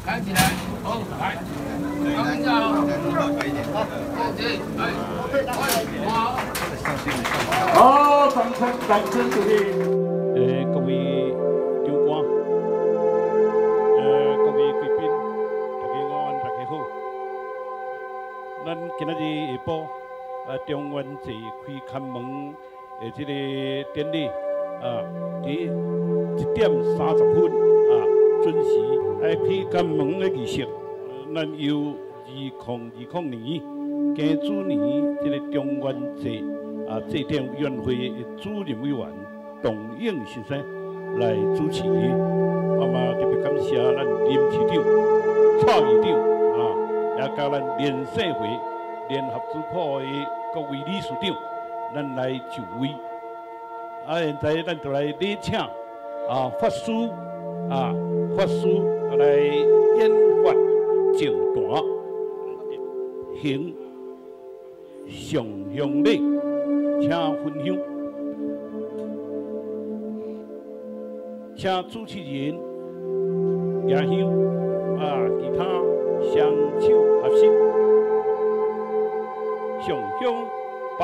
開起來，好，來，等一下哦，好，來，好。好，掌聲，掌聲鼓勵。各位長官，各位貴賓，大家午安，大家好。咱今仔日下晡，中元節開龕門的這個典禮，佇1點30分，準時來開龕門的儀式。咱由2020年庚子年這個中元節祭典委員會的主任委員董永先生來主持。嘛特別感謝咱林市長、蔡市長也佮咱聯社會聯合智庫的各位理事長，咱來就位。現在咱就來禮請法師法師來演法淨壇，行上香禮，請分香，請主持人舉香其他雙手合十，上香拜，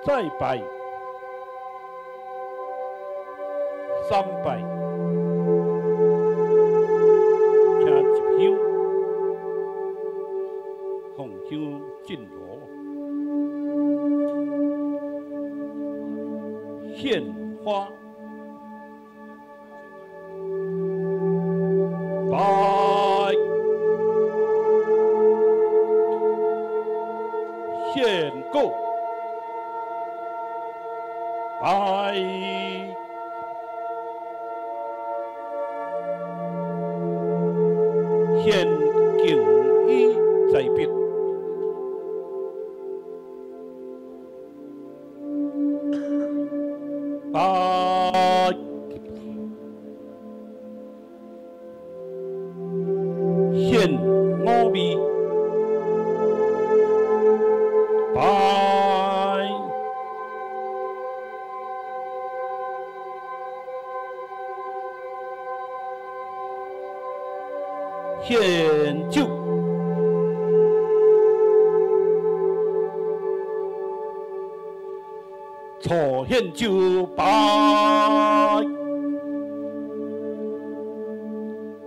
再拜，三拜，請入香，奉香進爐，獻花，拜，獻果，拜。獻敬意在壁，拜，獻五味，拜，獻酒，初獻酒拜，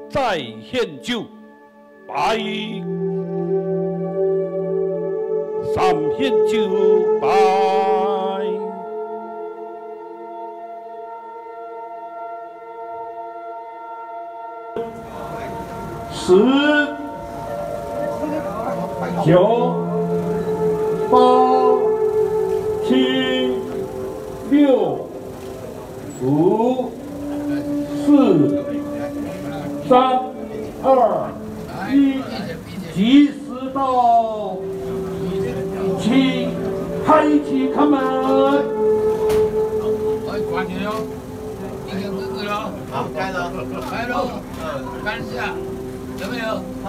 再獻酒拜，三獻酒拜。10、9、8、7、6、5、4、3、2、1，计时到，请開啟開門。可以關起咯，已經開了，好，開了，開了，看一下。有沒有？好，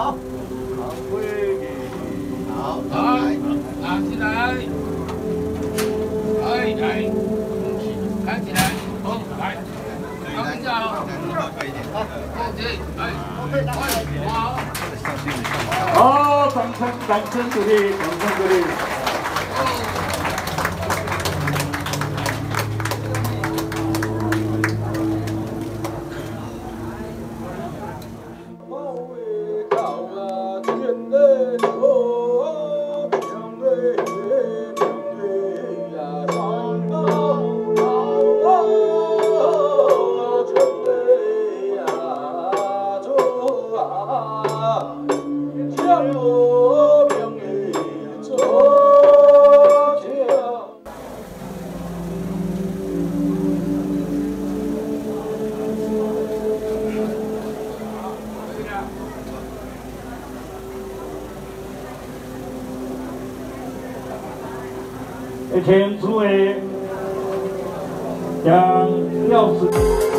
好，好，拿起來，來來，開起來，好，來，等一下哦，好，來，好。好，掌聲，掌聲鼓勵，掌聲鼓勵。天主的，將鑰匙。